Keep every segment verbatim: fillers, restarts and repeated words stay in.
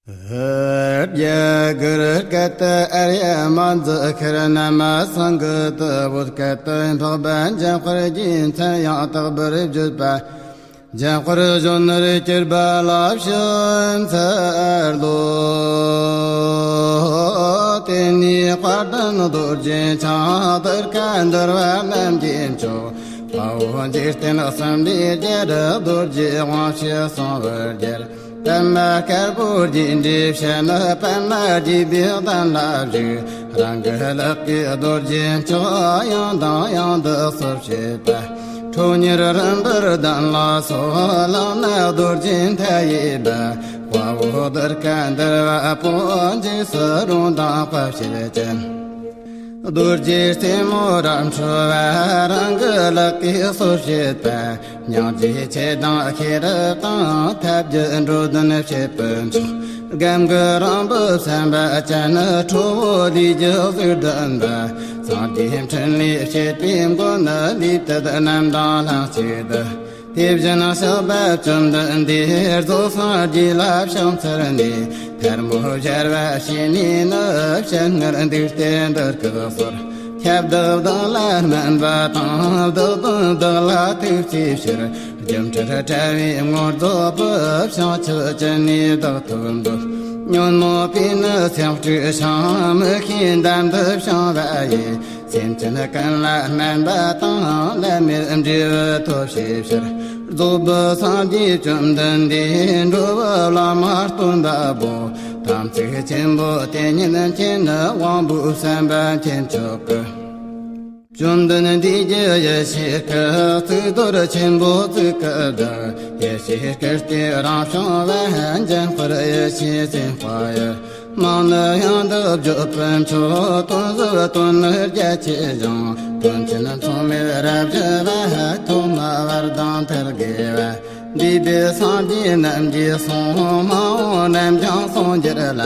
རྒྱ་གར་སྐད་དུ། ཨཱརྱ་མ་ཛི་ཁར་ན་མ་སཾ་སྐྲྀ་ཏ་བོད་སྐད་དུ། འཕགས་པ་འཇམ་དཔལ་གྱི་མཚན་ཡང་དག་པར་བརྗོད་པ། འཇམ་དཔལ་གཞོན་ནུར་གྱུར་པ་ལ་ཕྱག་འཚལ་ལོ། དེ་ནས་དཔལ་ལྡན་རྡོ་རྗེ་འཆང་། གདུལ་དཀའ་འདུལ་བ་རྣམས་ཀྱི་མཆོག། དཔའ་བོ་འཇིག་རྟེན་གསུམ་པའི་རྒྱལ། རྡོ་རྗེ་དབང་ཕྱུག་གསང་བར་རྒྱལ། པདྨ་དཀར་པོ་རྒྱས་འདྲའི་ཞལ། ནི་པདྨ་རྒྱས་པའི་གདན་ལ་བཞུགས། རང་གི་ལག་གིས་རྡོ་རྗེ་མཆོག། ཡང་དང་ཡང་དུ་གསོལ་བྱེད་པ། ཁྲོ་གཉེར་རིམ་པར་གདན་ལ་སོགས། ལག་ན་རྡོ་རྗེ་མཐའ་ཡས་པ། དཔའ་བོ་གདུལ་དཀའ་འདུལ་བ་པོ། འཇིགས་སུ་རུང་དང་དཔའ་བྱད་ཅན། རྡོ་རྗེ་རྩེ་མོ་རབ་འཕྲོ་བ། རང་གི་ལག་གིས་གསོལ་བྱེད་པ། སྙིང་རྗེ་ཆེ་དང་ཤེས་རབ་དང་། ཐབས་ཀྱི་འགྲོ་དོན་བྱེད་པའི་མཆོག། སྒོམ་གྱི་རིམ་པ་བསམ་པ་ཅན། ཁྲོ་བོ་ལས་ཀྱི་གཟུགས་ལྡན་པ། སངས་རྒྱས་འཕྲིན་ལས་བྱེད་པའི་མགོན། ལུས་དུད་རྣམས་དང་ལྷན་ཅིག་ཏུ། དེ་བཞིན་གཤེགས་པ་བཅོམ་ལྡན་འདས། རྫོགས་སངས་རྒྱས་ལ་ཕྱག་འཚལ་ནས། ཐལ་མོ་སྦྱར་བ་བྱས་ནས་ནི། ཞལ་སྔར་འདུག་སྟེ་འདི་སྐད་གསོལ། ཁྱབ་བདག་བདག་ལ་སྨན་པ་དང་། བདག་དོན་བདག་ལ་ཐུགས་བརྩེའི་ཕྱིར། སྒྱུ་འཕྲུལ་དྲ་བའི་ངོ་རྫོགས་པའི། བྱང་ཆུབ་ཀྱི་གནས་བདག་ཐོབ་འདོད། ཉོན་མོངས་པས་ནི་སེམས་དཀྲུགས་ཤིང་། མི་ཤེས་འདམ་དུ་བྱིང་བ་ཡི། སེམས་ཅན་ཀུན་ལ་སྨན་པ་དང་། བླ་མེད་འབྲས་བུ་ཐོབ་བྱའི་ཕྱིར། རྫོགས་པའི་སངས་རྒྱས་བཅོམ་ལྡན་འདས། འགྲོ་བའི་བླ་མ་སྟོན་པ་པོ། དམ་ཚིག་ཆེན་པོ་དེ་ཉིད་མཁྱེན། དབང་པོའི་བསམ་པ་མཁྱེན་ཆོག་གི། བཅོམ་ལྡན་འདས་ཀྱི་ཡེ་ཤེས་སྐུ། གཙུག་ཏོར་ཆེན་པོ་གཙུག་གི་བདག། ཡེ་ཤེས་སྐུ་སྟེ་རང་བྱུང་བ། འཇམ་དཔལ་ཡེ་ཤེས་སེམས་དཔའ་ཡི། མིང་ནི་ཡང་དག་བརྗོད་པའི་མཆོག། དོན་གཟུགས་དོན་ནི་རྒྱ་ཆེ་ཞིང་། དོན་ཆེན་མཚུངས་མེད་རབ་ཞི་བ། ཐོག་མ་བར་དང་མཐར་དགེ་བ། འདས་པའི་སངས་རྒྱས་རྣམས་ཀྱིས་གསུངས། མ་འོངས་རྣམས་ཀྱང་གསུང་འགྱུར་ལ།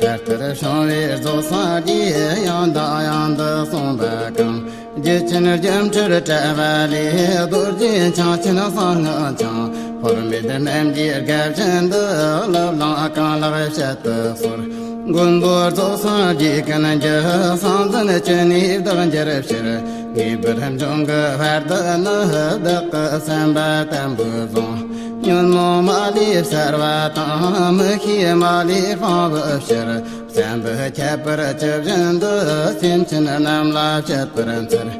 དེ་ལྟར་བྱུང་བའི་རྫོགས་སངས་རྒྱས། ཡང་དང་ཡང་དུ་གསུངས་པ་གང་། རྒྱུད་ཆེན་སྒྱུ་འཕྲུལ་དྲ་བ་ལས། རྡོ་རྗེ་འཆང་ཆེན་གསང་སྔགས་འཆང་། དཔག་མེད་རྣམས་ཀྱི་དགའ་བཞིན་དུ། བློ་ལང་གང་ལགས་བཤད་དུ་གསོལ། མགོན་པོ་རྫོགས་སངས་རྒྱས་ཀུན་གྱི། གསང་འཛིན་བཅུ་གཉིས་བདག་འགྱུར་ཕྱིར། ངེས་པར་འབྱུང་གི་བར་དུ་ནི། བདག་གི་བསམ་པ་དམ་པོས་བཟུང་། ཉོན་མོངས་མ་ལུས་བསལ་བ་དང་། མི་ཤེས་མ་ལུས་སྤང་བའི་ཕྱིར། བསམ་པའི་ཁྱད་པར་ཇི་བཞིན་དུ། སེམས་ཅན་རྣམས་ལ་བཤད་པར་འཚལ།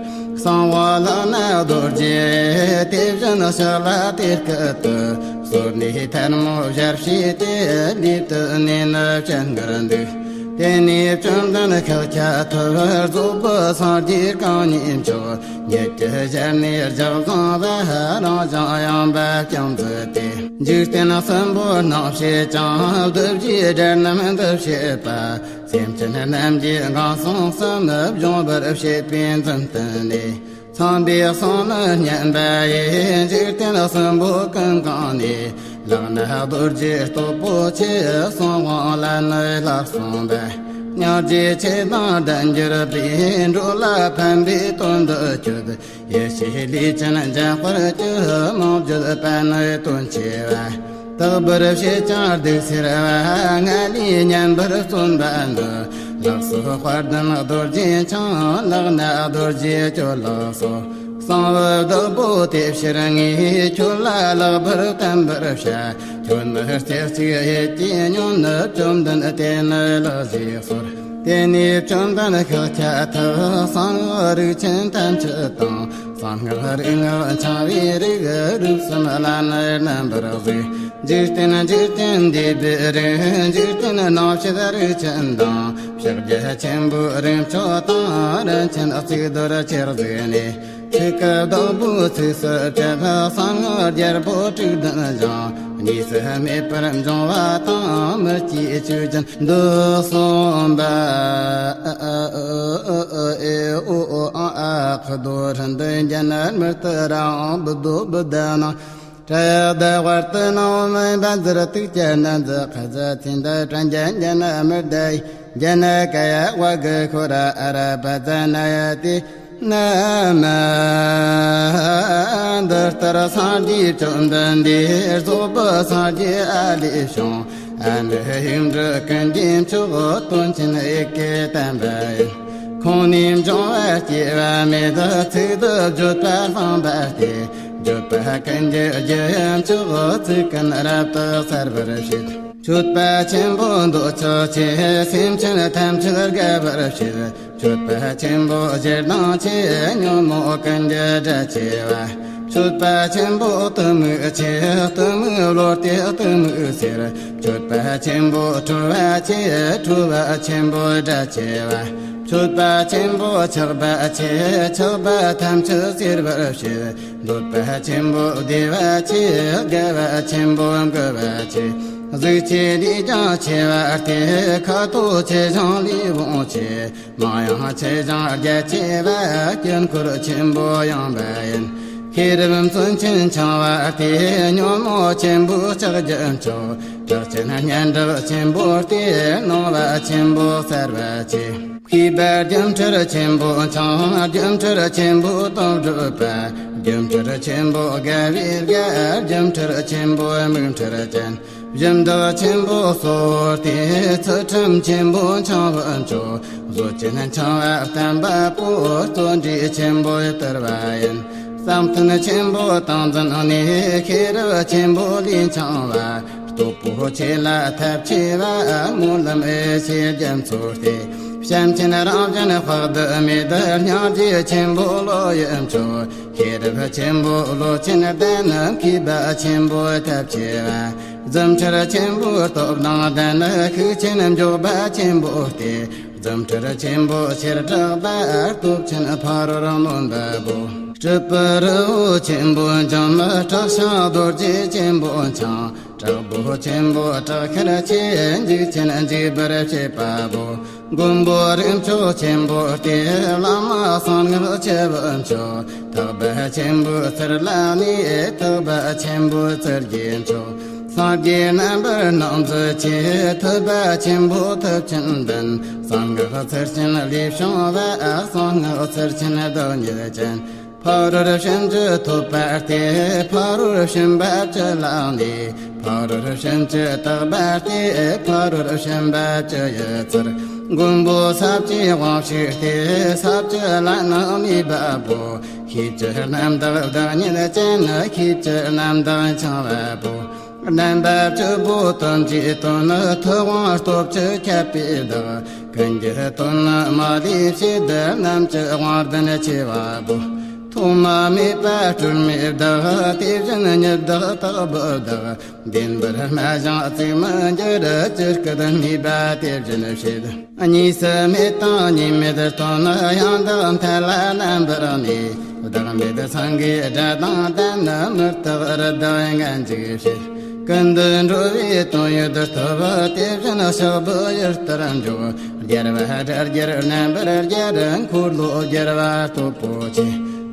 གསང་བ་ལག་ན་རྡོ་རྗེ། དེ་བཞིན་གཤེགས་ལ་དེ་སྐད་དུ། གསོལ་ནས་ཐལ་མོ་སྦྱར་བྱས་ཏེ། ལུས་དུད་ནས་ནི་བཤད་སྔར་འདུག། དེ་ནས་བཅོམ་ལྡན་ཤཱཀྱ་ཐུབ། རྫོགས་པའི་སངས་རྒྱས་གང་ཉིད་མཆོག། ཉིད་ཀྱི་ཞལ་ནས་ལྗགས་བཟུང་བ། རང་བཞིན་ཡངས་པ་སྤྱན་མཛད་དེ། འཇིག་རྟེན་གསུམ་པོ་སྣང་བྱེད་ཅིང་། གདུལ་བྱའི་སྒྲ་རྣམས་འདི་བྱེད་པ། སེམས་ཅན་རྣམས་ཀྱི་ངང་སོང་གསུམ། སྦྱོང་བར་བྱེད་པའི་མཛུབ་སྟོན་ནས། ཚངས་པའི་གསུང་ནི་སྙན་པ་ཡིས། འཇིག་རྟེན་གསུམ་པོ་ཀུན་གང་ནས། ལག་ན་རྡོ་རྗེ་སྟོབས་པོ་ཆེ། གསང་དབང་ལ་ནི་ལྷག་གསུངས་པ། སྙིང་རྗེ་ཆེ་དང་ལྡན་གྱུར་པའི། འགྲོ་ལ་ཕན་པའི་དོན་དུ་གྱུར། ཡེ་ཤེས་ལུས་ཅན་འཇམ་དཔལ་གྱི། མིང་བརྗོད་པ་ནི་དོན་ཆེ་བ། དག་པར་བྱེད་ཅིང་གདུགས་སེལ་བ། ང་ལས་སྙན་པར་བརྩོན་པ་ནི། ལགས་སོ་དཔལ་ལྡན་རྡོ་རྗེ་འཆང་། ལག་ན་རྡོ་རྗེ་ཁྱོད་ལགས་སོ། གསང་བའི་བདག་པོ་དེ་ཕྱིར་ངས། ཁྱོད་ལ་ལེགས་པར་བསྟན་པར་བྱ། ཁྱོད་ནི་རྩེ་གཅིག་ཡིད་ཀྱིས་ཉོན། བཅོམ་ལྡན་དེ་ནི་ལེགས་ཞེས་གསོལ། དེ་ནས་བཅོམ་ལྡན་ཤཱཀྱ་ཐུབ། གསང་སྔགས་རིགས་ཆེན་ཐམས་ཅད་དང་། གསང་སྔགས་རིག་སྔགས་འཆང་བའི་རིགས། རིགས་གསུམ་ལ་ནི་རྣམ་པར་གཟིགས། འཇིག་རྟེན་འཇིག་རྟེན་འདས་པའི་རིགས། འཇིག་རྟེན་སྣང་བྱེད་རིགས་ཆེན་དང་། ཕྱག་རྒྱ་ཆེན་པོའི་རིམ་བྱོན་དང་། རིན་ཆེན་གཙུག་ཏོར་ཆེར་གཟིགས་ནས། ཚིག་གི་བདག་པོའི་ཚིགས་སུ་བཅད། གསང་སྔགས་རྒྱལ་པོ་དྲུག་ལྡན་ཞིང་། གཉིས་སུ་མེད་པར་འབྱུང་བ་དང་། མི་སྐྱེའི་ཆོས་ཅན་འདི་གསུངས་པ། ཨེ་ཨོ་ཨ་ཁུ་རྡོ་རི་འདི་འཇན་མི་ལྟར་རང་བུ་རྡོ་བུ་ད་ནང་། ཏྲ་ཡ་ད་ཝར་ཏི་ནང་མི་བན་ཟིར་ཏིག་ཅན་ན་ཛི་ཁ་ཛ་ཚིན་ད་ཏྲན་ཇན་ཇན་མི་ད་ཡི་ཇན་ཀ་ཡ་ཝ་གི་ཁོ་ར་ཨ་ར་པ་ཛ་ན་ཡ་ཏི། ན་མ། འདི་ལྟར་སངས་རྒྱས་བཅོམ་ལྡན་འདས་རྫོགས་པའི་སངས་རྒྱས་ཨ་ལས་བྱུང་། ཨ་ནི་ཡིག་འབྲུ་ཀུན་གྱི་མཆོག་དོན་ཆེན་ཡི་གེ་བསྟན་པ་ཡིན། ཁོང་ནས་འབྱུང་བ་སྐྱེ་བ་མེད། ཚིག་ཏུ་བརྗོད་པ་སློང་བ་སྟེ། བརྗོད་པ་ཀུན་གྱི་རྒྱུ་ཡི་མཆོག་ཚིག་ཀུན་རབ་ཏུ་གསལ་བར་བྱེད། མཆོད་པ་ཆེན་པོ་འདོད་ཆགས་ཆེ། སེམས་ཅན་ཐམས་ཅད་དགའ་བར་བྱེད། མཆོད་པ་ཆེན་པོ་ཞེ་སྡང་ཆེ། ཉོན་མོངས་ཀུན་གྱི་དགྲ་ཆེ་བ། མཆོད་པ་ཆེན་པོ་གཏི་མུག་ཆེ། གཏི་མུག་བློ་སྟེ་གཏི་མུག་སེལ། མཆོད་པ་ཆེན་པོ་ཁྲོ་བ་ཆེ། ཁྲོ་བ་ཆེན་པོ་དགྲ་ཆེ་བ། མཆོད་པ་ཆེན་པོ་ཆགས་པ་ཆེ། ཆགས་པ་ཐམས་ཅད་སེལ་བར་བྱེད། འདོད་པ་ཆེན་པོ་བདེ་བ་ཆེ། དགའ་བ་ཆེན་པོ་མགུ་བ་ཆེ། གཟུགས་ཆེ་ལས་ཀྱང་ཆེ་བ་སྟེ། ཁ་དོག་ཆེ་ཞིང་ལུས་བོངས་ཆེ། མིང་ཡང་ཆེ་ཞིང་རྒྱ་ཆེ་བ། དཀྱིལ་འཁོར་ཆེན་པོ་ཡངས་པ་ཡིན། ཤེས་རབ་མཚོན་ཆེན་འཆང་བ་སྟེ། ཉོན་མོངས་ཆེན་པོ་བཤགས་རྒྱུ་མཆོག། གྲགས་ཆེན་སྙན་གྲགས་ཆེན་པོ་སྟེ། སྣང་བ་ཆེན་པོ་གསལ་བ་ཆེ། མཁས་པ་སྒྱུ་འཕྲུལ་ཆེན་པོ་འཆང་། སྒྱུ་འཕྲུལ་ཆེན་པོ་དོན་གྲུབ་པ། སྒྱུ་འཕྲུལ་ཆེན་པོ་དགའ་བའི་དགའ། སྒྱུ་འཕྲུལ་ཆེན་པོ་མིག་འཕྲུལ་ཅན། སྦྱིན་བདག་ཆེན་པོ་གཙོ་བོ་སྟེ། ཚུལ་ཁྲིམས་ཆེན་པོ་འཆང་བའི་མཆོག། བཟོད་ཆེན་འཆང་བ་བསྟན་པ་པོ། བརྩོན་འགྲུས་ཆེན་པོ་དར་བ་ཡིན། བསམ་གཏན་ཆེན་པོ་ཏིང་འཛིན་ནས། ཤེས་རབ་ཆེན་པོ་ལུས་འཆང་བ། སྟོབས་པོ་ཆེ་ལ་ཐབས་ཆེ་བ། སྨོན་ལམ་འོད་ཆེན་རྒྱ་མཚོ་སྟེ། བྱམས་ཆེན་རང་བཞིན་དཔག་ཏུ་མེད། སྙིང་རྗེ་ཆེན་པོ་བློ་ཡི་མཆོག། ཤེས་རབ་ཆེན་པོ་བློ་ཆེན་ལྡན། མཁས་པ་ཆེན་པོ་ཐབས་ཆེ་བ། རྫུ་འཕྲུལ་ཆེན་པོ་སྟོབས་དང་ལྡན། ཤུགས་ཆེན་མགྱོགས་པ་ཆེན་པོ་སྟེ། རྫུ་འཕྲུལ་ཆེན་པོ་ཆེར་གྲགས་པ། སྟོབས་ཆེན་ཕ་རོལ་གནོན་པ་པོ། སྤྲུལ་པའི་རི་བོ་ཆེན་པོ་འཇོམས། དྲག་ཤིང་རྡོ་རྗེ་ཆེན་པོ་འཆང་། དྲག་པོ་ཆེན་པོ་དྲག་ཤར་ཆེ། འཇིགས་ཆེན་འཇིགས་པར་བྱེད་པ་པོ། མགོན་པོ་རིགས་མཆོག་ཆེན་པོ་སྟེ། བླ་མ་གསང་སྔགས་ཆེ་བའི་མཆོག། ཐེག་པ་ཆེན་པོའི་ཚུལ་ལ་གནས། ཐེག་པ་ཆེན་པོའི་ཚུལ་གྱི་མཆོག། སངས་རྒྱས་རྣམ་པར་སྣང་མཛད་ཆེ། ཐེག་པ་ཆེན་པོ་ཐུབ་ཆེན་ལྡན། གསང་སྔགས་ཚུལ་ཆེན་ལས་བྱུང་བ། གསང་སྔགས་ཚུལ་ཆེན་བདག་ཉིད་ཅན། ཕ་རོལ་ཕྱིན་བཅུ་ཐོབ་པ་སྟེ། ཕ་རོལ་ཕྱིན་པ་བཅུ་ལ་གནས། ཕ་རོལ་ཕྱིན་བཅུ་དག་པ་སྟེ། ཕ་རོལ་ཕྱིན་པ་བཅུ་ཡི་ཚུལ། མགོན་པོ་ས་བཅུའི་དབང་ཕྱུག་སྟེ། ས་བཅུ་ལ་ནི་གནས་པ་པོ། ཤེས་བཅུ་རྣམ་དག་བདག་ཉིད་ཅན། ཤེས་བཅུ་རྣམ་དག་འཆང་བ་པོ། རྣམ་པ་བཅུ་པོ་དོན་གྱི་དོན། ཐུབ་དབང་སྟོབས་བཅུ་ཁྱབ་པའི་བདག། ཀུན་གྱི་དོན་ནི་མ་ལུས་བྱེད། རྣམ་བཅུ་དབང་ལྡན་ཆེ་བ་པོ། ཐོག་མ་མེད་པ་སྤྲོས་མེད་བདག། དེ་བཞིན་ཉིད་བདག་དག་པོ་བདག། བདེན་པར་སྨྲ་ཞིང་ཚིག་མི་འགྱུར། ཇི་སྐད་སྨྲས་པ་དེ་བཞིན་བྱེད། གཉིས་སུ་མེད་དང་གཉིས་མེད་དོན། ཡང་དག་མཐའ་ལ་རྣམ་པར་གནས། བདག་མེད་སེང་གེའི་སྒྲ་དང་ལྡན། མི་རྟག་རི་དྭགས་ངན་འཇིགས་བྱེད། ཀུན་ཏུ་འགྲོ་བའི་དོན་ཡོད་ཐོབ། དེ་བཞིན་ཕྱོགས་བུ་ཡུལ་ལྟར་འཇོག། རྒྱལ་བ་དགྲ་རྒྱལ་རྣམ་པར་རྒྱལ། འཁོར་ལོ་རྒྱལ་བ་སྟོབས་པོ་ཆེ།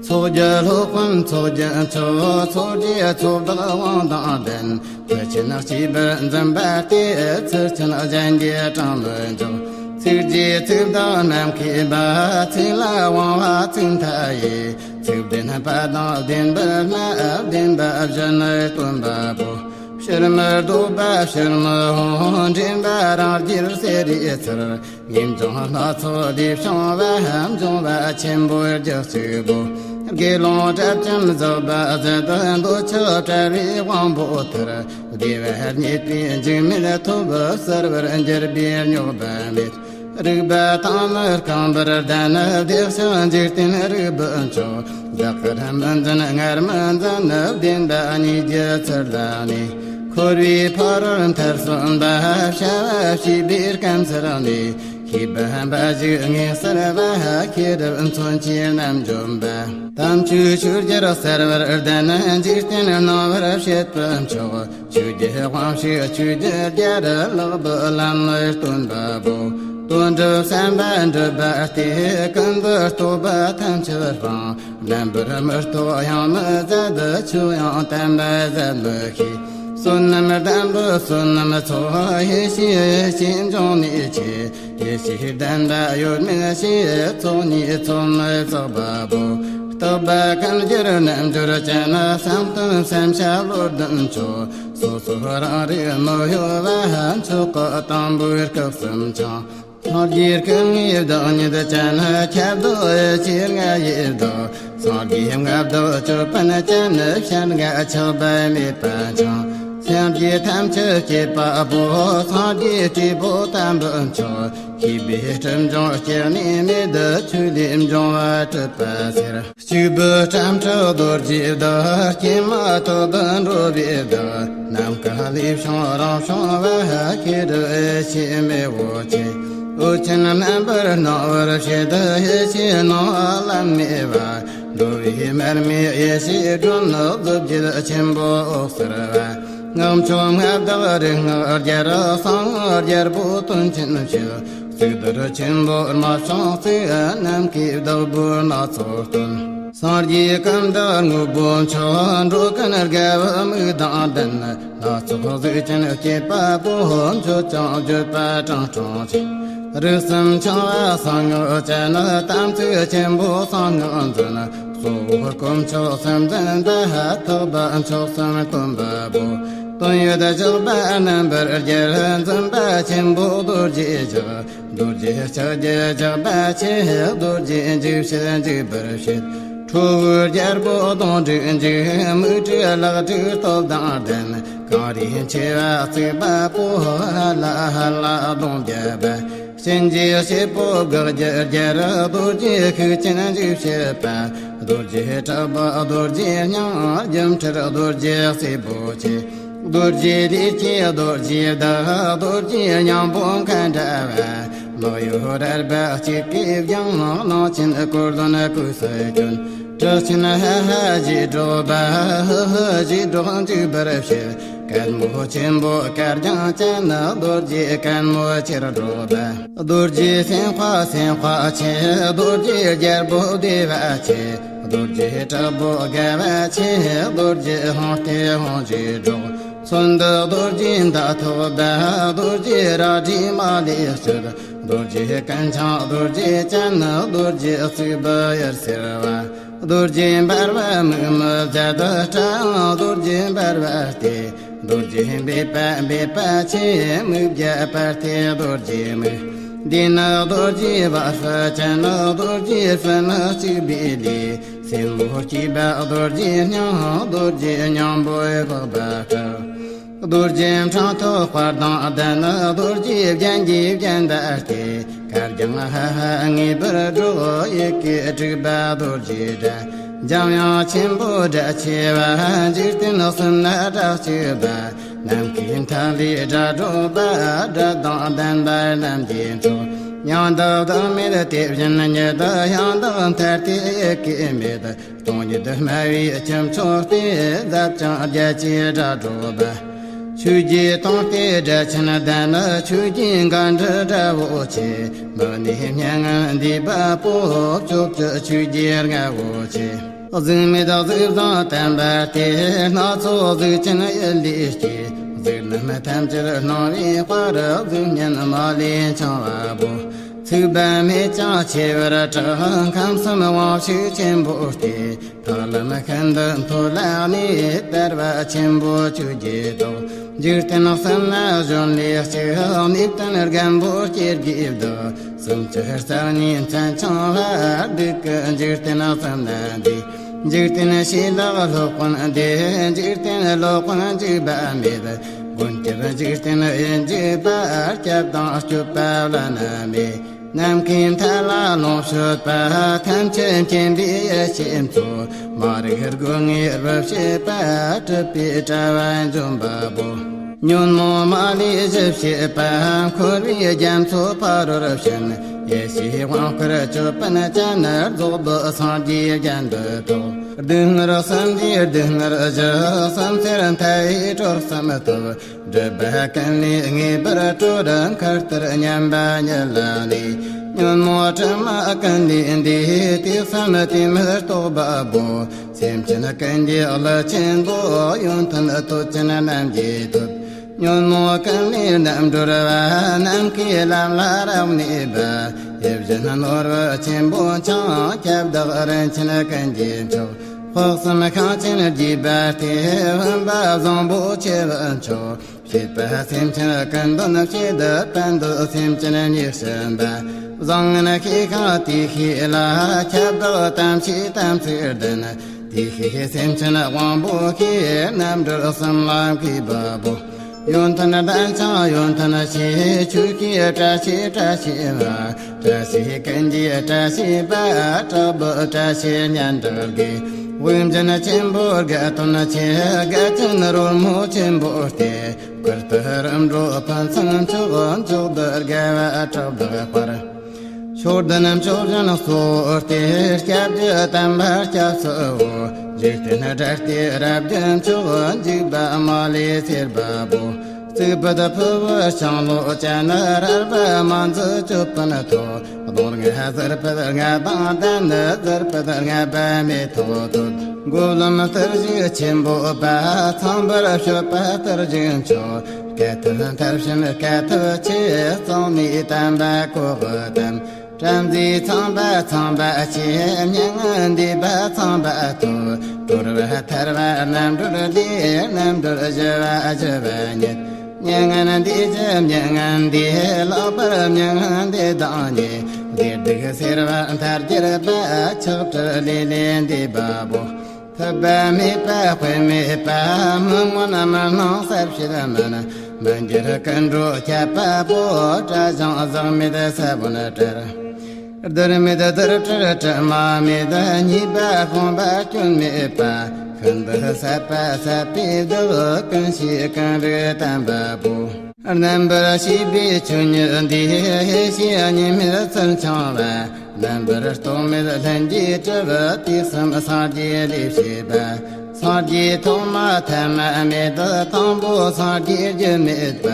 ཚོགས་ཀྱི་སློབ་དཔོན་ཚོགས་ཀྱི་མཆོག། ཚོགས་ཀྱི་ཚོགས་བདག་དབང་དང་ལྡན། ཚུལ་ཆེན་གཅེས་པར་འཛིན་པ་སྟེ། ཚུལ་ཆེན་གཞན་གྱི་དྲུང་དུ་འཇུག། ཚིག་རྗེ་ཚིག་བདག་ནམ་མཁའི་པ། ཚིག་ལ་དབང་བ་ཚིག་མཐའ་ཡས། ཚིག་བདེན་པ་དང་བདེན་པར་སྨྲ། བདེན་པ་བཞི་ནི་སྟོན་པ་པོ། ཕྱིར་མི་ལྡོག་པ་ཕྱིར་མི་འོང་། འདྲེན་པ་རང་རྒྱལ་གསེར་རིའི་ཚུལ། ངེས་འབྱུང་སྣ་ཚོགས་ལས་བྱུང་བ། འབྱུང་བ་ཆེན་པོའི་རྒྱུ་གཅིག་པུ། དགེ་སློང་དགྲ་བཅོམ་རྫོགས་པ་ཟད། འདོད་ཆགས་བྲལ་བའི་དབང་པོ་ཐར། བདེ་བ་རྙེད་པའི་འཇིགས་མེད་ཐོབ། གསལ་བར་འགྱུར་པའི་རྙོག་པ་མེད། རིག་པ་དང་ནི་རྐང་པར་ལྡན། བདེ་གཤེགས་འཇིག་རྟེན་རིག་པའི་མཆོག། བདག་གིར་མི་འཛིན་ངར་མི་འཛིན། བདེན་པ་གཉིས་ཀྱི་ཚུལ་ལ་གནས། འཁོར་བའི་ཕ་རོལ་མཐར་སོན་པ། བྱ་བ་བྱིས་པའི་སྐམ་སར་གནས། ཤེས་པ་འབའ་ཞིག་ངེས་གསལ་བ། ཤེས་རབ་མཚོན་ཆེན་རྣམ་འཇོམས་པ། དམ་ཆོས་ཆོས་རྒྱལ་གསལ་བར་ལྡན། འཇིག་རྟེན་སྣང་བར་བྱེད་པའི་མཆོག། ཆོས་ཀྱི་དབང་ཕྱུག་ཆོས་ཀྱི་རྒྱལ། ལེགས་པའི་ལམ་ལ་སྟོན་པ་པོ། དོན་གྲུབ་བསམ་པ་འགྲུབ་པ་སྟེ། ཀུན་ཏུ་རྟོག་པ་ཐམས་ཅད་སྤངས། རྣམ་པར་མི་རྟོག་ཡང་མི་ཟད། ཆོས་ཡང་དམ་པ་ཟད་མི་ཤེས། བསོད་ནམས་ལྡན་པའི་བསོད་ནམས་ཚོགས། ཡེ་ཤེས་ཡེ་ཤེས་འབྱུང་གནས་ཆེ། ཡེ་ཤེས་ལྡན་པ་ཡོད་མིན་ཤེས། ཚོགས་གཉིས་ཚོགས་མི་བསགས་པ་པོ། རྟག་པ་ཀུན་འགྱུར་རྣལ་འབྱོར་ཅན། བསམ་གཏན་བསམ་བྱ་བློ་ལྡན་མཆོག་སོ་སོ་རང་རིག་མི་གཡོ་བ། མཆོག་གི་དང་པོའི་སྐུ་གསུམ་འཆང་། སངས་རྒྱས་སྐུ་ལྔའི་བདག་ཉིད་ཅན། ཁྱབ་བདག་ཡེ་ཤེས་ལྔ་ཡི་བདག་སངས་རྒྱས་ལྔ་བདག་ཅོད་པན་ཅན། ཞལ་ལྔ་ཕྱག་པ་མེད་པ་འཆང་། སངས་རྒྱས་ཐམས་ཅད་བསྐྱེད་པ་པོ། སངས་རྒྱས་སྤྲུལ་པོ་དམ་པའི་མཆོག་ཤེས་པའི་སྤྲིན་ལྗོངས་སྐྱེ་གནས་མེད། ཆོས་ལས་འབྱུང་བ་གྲུབ་པ་ཟེར། སྐྱེས་བུ་ཁྲ་ཁྲ་རྡོ་རྗེའི་བདག་སྐྱེས་མ་ཐོག་ཏུ་འགྲོ་བའི་བདག་ནམ་མཁའ་ལས་བྱུང་རང་བྱུང་བ། ཤེས་རབ་ཡེ་ཤེས་མེ་བོ་ཆེ། འོད་ཆེན་རྣམ་པར་སྣང་བར་བྱེད། ཡེ་ཤེས་སྣང་བ་ལམ་མེ་བ། འགྲོ་བའི་མར་མེ་ཡེ་ཤེས་སྒྲོན། རྫོགས་བརྒྱད་ཆེན་པོ་འོད་གསལ་བ། སྔགས་མཆོག་མངའ་བདག་རིག་སྔགས་རྒྱལ། གསང་སྔགས་རྒྱལ་པོ་དོན་ཆེན་ཞིག་གཙུག་ཏོར་ཆེན་པོ་རྨད་བྱུང་གཙུག་ནམ་མཁའི་བདག་པོ་སྣ་ཚོགས་སྟོན། སངས་རྒྱས་ཀུན་བདག་དངོས་པོ་མཆོག་འགྲོ་ཀུན་དགའ་བའི་མིག་དང་ལྡན། སྣ་ཚོགས་གཟུགས་ཅན་སྐྱེད་པ་པོ། མཆོད་ཅིང་བརྗོད་པ་དྲང་དྲང་ཆེ། རིགས་གསུམ་འཆང་བ་གསང་སྔགས་ཅན། དམ་ཚིག་ཆེན་པོ་གསང་སྔགས་འཛིན། གཙོ་བོ་དཀོན་མཆོག་གསུམ་འཛིན་པ། ཐེག་པ་མཆོག་གསུམ་སྟོན་པ་པོ། དོན་ཡོད་ཕྱག་རྒྱ་རྣམ་པར་རྒྱལ། འཛིན་པ་ཆེན་པོ་རྡོ་རྗེ་ཕྱག་རྡོ་རྗེ་ཕྱག་རྒྱའི་ཕྱག་པ་ཆེ། རྡོ་རྗེ་འཇིགས་བྱེད་འཇིགས་པར་བྱེད། ཁྲོ་བོའི་རྒྱལ་པོ་གདོན་དྲུག་འཇིགས། མིག་དྲུག་ལག་དྲུག་སྟོབས་དང་ལྡན། གངས་རིའི་མཆེ་བ་གཙིགས་པ་པོ། ཧ་ལ་ཧ་ལ་གདོན་བརྒྱད་པ། གཤིན་རྗེའི་སྲས་པོ་བཀའ་བརྒྱད་རྒྱལ། རྡོ་རྗེ་ཤུགས་ཅན་འཇིགས་བྱེད་པ། རྡོ་རྗེ་དྲག་པོ་རྡོ་རྗེ་སྙིང་། སྒྱུ་འཕྲུལ་རྡོ་རྗེ་སྲས་པོ་ཆེ། རྡོ་རྗེ་ལས་སྐྱེས་རྡོ་རྗེ་བདག་རྡོ་རྗེ་སྙིང་པོ་མཁའ་འདྲ་བ། མིག་ཡོར་རལ་པ་གཅིག་གིས་བརྒྱན། གླང་ཆེན་གོ་ལྡན་གོས་སུ་གྱོན། གྲི་ཆེན་ཧ་ཧ་ཞེས་སྒྲོག་པ། ཧི་ཧི་ཞེས་སྒྲོག་འཇིགས་པར་བྱེད། སྐད་མོ་ཆེན་པོ་དཀར་རྒྱན་ཅན། རྡོ་རྗེ་སྐད་མོ་ཆེར་སྒྲོག་པ། རྡོ་རྗེ་སེམས་དཔའ་སེམས་དཔའ་ཆེ། རྡོ་རྗེ་རྒྱལ་པོ་བདེ་བ་ཆེ། རྡོ་རྗེ་དྲག་པོ་དགའ་བ་ཆེ། རྡོ་རྗེ་ཧཱུྃ་སྟེ་ཧཱུྃ་ཞེས་སྒྲོག་མཚོན་འདི་རྡོ་རྗེ་མདའ་ཐོགས་པ། རྡོ་རྗེ་རལ་གྲི་མ་ལུས་སྤྱོད། རྡོ་རྗེ་ཀུན་འཆང་རྡོ་རྗེ་ཅན། རྡོ་རྗེ་གཙུག་པུ་གཡུལ་སེལ་བ། རྡོ་རྗེ་འབར་བ་མིག་མི་བརྒྱད། སྤྲ་ཡང་རྡོ་རྗེ་འབར་བ་སྟེ། རྡོ་རྗེ་འབེབས་པ་འབེབས་པ་ཆེ། མིག་བརྒྱ་པ་སྟེ་རྡོ་རྗེ་མིག་འདི་ནི་རྡོ་རྗེ་བ་སྤུ་ཅན། རྡོ་རྗེ་སྤུ་ནི་གཅིག་པའི་ལུས། སེན་མོ་སྐྱེས་པ་རྡོ་རྗེ་སྙིང་། རྡོ་རྗེ་སྙིང་པོའི་ལག་པ་བྲལ། རྡོ་རྗེ་འཕྲང་ཐོག་དཔལ་དང་ལྡན། རྡོ་རྗེ་རྒྱན་གྱི་རྒྱན་ཟླ་སྟེ། གར་ལྗང་ཧ་ཧ་ངེས་པར་སྒྲོག་ཡི་གེ་དྲུག་པ་རྡོ་རྗེའི་སྒྲ། འཇམ་དབྱངས་ཆེན་པོའི་སྒྲ་ཆེ་བ། འཇིག་རྟེན་གསུམ་ན་སྒྲ་གཅིག་པ། ནམ་མཁའི་མཐའ་ཀླས་སྒྲ་སྒྲོག་པ། སྒྲ་དང་ལྡན་པ་རྣམས་ཀྱི་གྲོགས། ཡང་དག་བདག་མེད་དེ་བཞིན་ཉིད། ཡང་དག་མཐར་ཐུག་ཡི་གེ་མེད། སྟོང་ཉིད་སྨྲ་བའི་ཁྱུ་མཆོག་སྟེ། ཟབ་ཅིང་རྒྱ་ཆེའི་སྒྲ་སྒྲོག་པ། ཆོས་ཀྱི་དོན་སྟེ་སྒྲ་ཆེན་ལྡན། ཆོས་ཀྱི་འགན་འཁྲི་སྒྲ་བོ་ཆེ། མི་ནུས་སྙན་ངག་འདས་པ་པོ། ཕྱོགས་བཅུའི་ཆོས་ཀྱི་རྔ་བོ་ཆེ། གཟུགས་མེད་གཟུགས་བཟང་བསྟན་པ་སྟེ། སྣ་ཚོགས་གཟུགས་ཅན་ཡུལ་ལས་སྐྱེས། གཟུགས་རྣམས་ཐམས་ཅད་སྣང་བའི་དཔལ། གཟུགས་བརྙན་མ་ལུས་འཆང་བ་པོ། ཚིག་པ་མེད་ཀྱང་ཆེ་བར་གྲགས། ཁམས་གསུམ་དབང་ཕྱུག་ཆེན་པོ་སྟེ། ཐར་ལམ་ཤིན་ཏུ་མཐོ་ལ་གནས། དལ་བ་ཆེན་པོ་ཆོས་ཀྱི་ཏོག་འཇིག་རྟེན་གསུམ་ན་གཞོན་ལས་གཅིག་གནས་བརྟན་རྒན་པོ་སྐྱེ་དགུའི་བདག་སུམ་ཅུ་རྩ་གཉིས་མཚན་འཆང་བ། སྡུག་གི་འཇིག་རྟེན་གསུམ་ན་འདས། འཇིག་རྟེན་ཕྱི་ལོགས་སློབ་དཔོན་འདས། འཇིག་རྟེན་སློབ་དཔོན་འཇིགས་པ་མེད། མགོན་སྐྱབས་འཇིག་རྟེན་ཡིད་འཇིགས་པ། སྐྱབས་དང་སྐྱོབ་པ་བླ་ན་མེད། ནམ་མཁའི་མཐའ་ལ་ལོངས་སྤྱོད་པ། ཐམས་ཅད་མཁྱེན་པའི་ཡེ་ཤེས་མཚོ། མ་རིག་སྒོ་ལྔའི་རྦབ་བྱེད་པ། གྲུབ་པའི་དྲ་བ་འཇོམས་པ་པོ། ཉོན་མོངས་མ་ལུས་ཞི་བྱེད་པ། འཁོར་བའི་རྒྱ་མཚོ་ཕ་རོལ་ཕྱིན། ཡེ་ཤེས་དབང་བསྐུར་ཅོད་པན་ཅན། རྫོགས་པའི་སངས་རྒྱས་རྒྱན་དུ་ཐོགས། སྡུག་བསྔལ་སེམས་ཀྱི་སྡུག་བསྔལ་གཞི། སེམས་ཚེར་མཐའ་ཡས་གྲོལ་གསུམ་ཐོབ། སྒྲིབ་པ་ཀུན་ལས་ངེས་པར་གྲོལ། མཁའ་ལྟར་མཉམ་པ་ཉིད་ལ་གནས། ཉོན་མོངས་དྲི་མ་ཀུན་ལས་འདས། དུས་གསུམ་དུས་མེད་རྟོགས་པ་པོ། སེམས་ཅན་ཀུན་གྱི་ཀླུ་ཆེན་པོ། ཡོན་ཏན་སྟོབས་ཅན་རྣམས་ཀྱི་ཐུབ། ཉོན་མོངས་ཀུན་ལས་རྣམ་སྒྲོལ་བ། ནམ་མཁའི་ལམ་ལ་རབ་གནས་པ། ཡིད་བཞིན་ནོར་བུ་ཆེན་པོ་འཆང་། ཁྱབ་བདག་རིན་ཆེན་ཀུན་གྱི་མཆོག། དཔག་བསམ་ཤིང་ཆེན་རྒྱས་པ་སྟེ། བུམ་པ་བཟང་པོ་ཆེ་བའི་མཆོག། བྱེད་པ་སེམས་ཅན་ཀུན་དོན་བྱེད། ཕན་འདོད་སེམས་ཅན་ཉེར་བྱིན་པ། བཟང་ངན་ཤེས་ཤིང་དེ་ཤེས་ལ། ཁྱབ་བདག་དམ་ཆོས་དམ་ཚིག་ལྡན། དེ་ཤེས་སེམས་ཅན་དབང་པོ་ཤེས། རྣམ་གྲོལ་གསུམ་ལ་མཁས་པ་པོ། ཡོན་ཏན་ལྡན་ཞིང་ཡོན་ཏན་ཆེ། ཆོས་ཤེས་བཀྲ་ཤིས་བཀྲ་ཤིས་པ། བཀྲ་ཤིས་ཀུན་གྱི་བཀྲ་ཤིས་པ། བྲག་ཕུག་བཀྲ་ཤིས་སྙན་གྲགས་དགེ། དབུགས་འབྱིན་ཆེན་པོ་དགའ་སྟོན་ཆེ། དགའ་སྟོན་རོལ་མོ་ཆེན་པོ་སྟེ། བསྐུལ་དུ་རིམ་གྲོ་ཕུན་སུམ་ཚོགས། མཆོག་ཏུ་དགའ་བ་ཕྲག་དོག་སྤར། ཕྱོགས་བདུན་མཆོག་གཞན་གཙོ་བོ་སྟེ། སྐྱབས་རྗེ་དམ་པ་སྐྱབས་སུ་འོ། འཇིག་རྟེན་དགྲ་སྟེ་རབ་ཀྱི་མཆོག། འཇིགས་པ་མ་ལུས་སེལ་བ་པོ། རྩིག་པ་ཕུ་བོ་ཤིང་ལོ་ཅན། རལ་པ་མ་འཛུགས་ཅོད་པན་ཐོགས། གདོང་ལྔ་ཟུར་ཕུད་ལྔ་དང་ལྡན། ཟུར་ཕུད་ལྔ་པདྨའི་ཐོག་ཐོད། མགོ་ལོམ་གཏེར་གཞུང་ཆེན་པོ་པ། ཚངས་པར་སྤྱོད་པ་གཏེར་གཞུང་མཆོག། སྐད་ཐོབ་ཐབས་ཤིན་སྐད་ཐོབ་ཆེ། གཙང་མའི་བསྟན་པ་གོ་བ་དམ། བྲམ་ཟེའི་ཚངས་པ་ཚངས་པ་ཆེ། མྱ་ངན་འདས་པ་ཚངས་པ་ཐོབ། གྲོལ་བ་ཐར་བ་རྣམ་གྲོལ་ལས། རྣམ་གྲོལ་ཞི་བ་ཞི་བ་ཉིད། མྱ་ངན་འདས་ཀྱི་མྱ་ངན་འདས། ལྷག་པར་མྱ་ངན་འདས་དང་ནི། བདེ་སྡུག་སེལ་བ་མཐར་གྱུར་པ། ཆགས་བྲལ་ལས་ལས་འདས་པ་པོ། ཐུབ་པ་མེད་པ་དཔེ་མེད་པ། མི་མངོན་མི་སྣང་གསལ་བྱེད་མིན། མི་འགྱུར་ཀུན་འགྲོ་ཁྱབ་པ་པོ། དགྲ་བཅོམ་ཟག་མེད་ས་བོན་བྲལ། བདུད་མེད་དུར་ཁྲོད་དྲི་མ་མེད། ཉེས་པ་སྤོང་བ་སྐྱོན་མེད་པ། ཤིན་ཏུ་ཟབ་པ་ཟབ་པའི་བདག། ཀུན་ཤེས་ཀུན་རིག་དམ་པ་པོ། རྣམ་པར་ཤེས་པའི་ཆོས་ཉིད་འདས། ཡེ་ཤེས་གཉིས་མེད་ཚུལ་འཆང་བ། རྣམ་པར་རྟོག་མེད་ལྷན་སྐྱེས་གྲུབ། དུས་གསུམ་སངས་རྒྱས་ལས་སྐྱེས་པ། སངས་རྒྱས་ཐོག་མ་ཐ་མ་མེད། དང་པོ་སངས་རྒྱས་རྒྱུ་མེད་པ།